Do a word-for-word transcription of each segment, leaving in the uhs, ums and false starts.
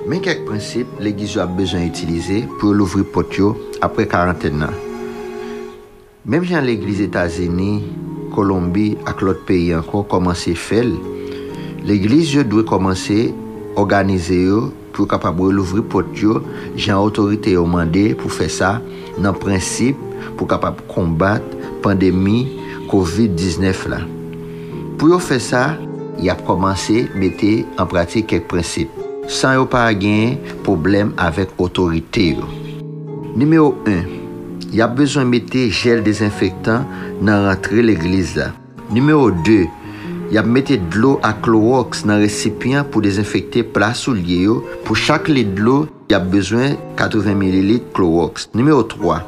Men kèk prensip legliz yo ap bezwen itilize pou yo louvri pòt yo apre karantèn nan. Menm jan legliz Etazini, Kolonbi ak lòt peyi ankò kòmanse fè l, legliz yo dwe kòmanse òganize yo pou yo kapab relouvri pòt yo jan otorite yo mande pou fè sa nan prensip pou kapab konbat pandemi kovid diznèf la. Pou yo fè sa, y ap kòmanse mete an pratik kèk prensip san yo pa gen pwoblèm avèk otorite yo. Nimewo en, y ap bezwen mete jèl dezenfektan nan rantre legliz la. Nimewo de, y ap mete dlo ak klowòks nan resipyan pou dezenfekte pla soulye yo. Pou chak lit dlo, y ap bezwen katreven mililit klowòks. Nimewo twa,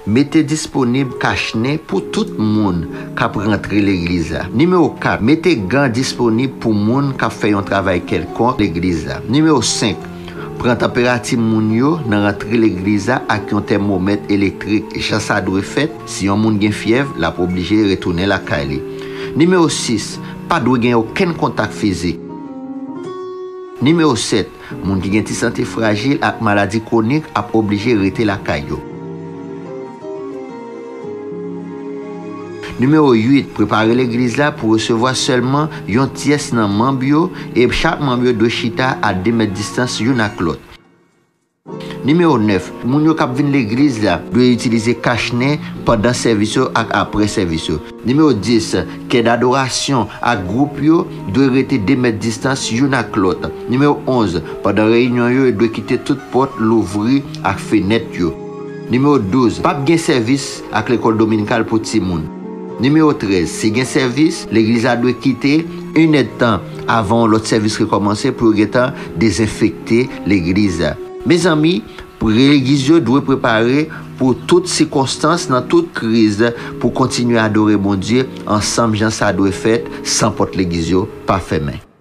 mete disponib kachnen pou tout moun k ap rantre legliz la. Nimewo kat, mete gan disponib pou moun k ap fè yon travay kèlkonk legliz la. Nimewo senk, pran tanperati moun yo nan rantre legliz la ak yon tèmomèt elektrik jan sa dwe fèt. Si yon moun gen fyèv, l ap oblije retounen lakay li. Nimewo sis, pa dwe gen okenn kontak fizik. Nimewo sèt, moun ki gen ti sante frajil ak maladi kwonik ap oblije rete lakay yo. Nimewo uit, prepare legliz la pou resevwa sèlman yon tyès nan manm yo, e chak manm yo dwe chita a de mèt distans youn ak lòt. Nimewo nèf, moun yo k ap vin legliz la dwe itilize kachnen pandan sèvis yo ak apre sèvis yo. Nimewo dis, kè dadorasyon ak gwoup yo dwe rete de mèt distans youn ak lòt. Nimewo onz, pandan reyinyon yo, yo dwe kite tout pòt louvri ak fenèt yo. Nimewo douz, p ap gen sèvis ak lekòl dominikal pou timoun. Nimewo trèz, si gen sèvis, legliz la dwe kite inèdtan avan yon lòt sèvis rekòmanse pou yo gentan dezenfekte legliz la. Mezanmi, legliz yo dwe prepare pou tout sikonstans nan tout kriz pou kontinye adore Bondye ansanm jan sa dwe fèt san pòt legliz yo pa fèmen.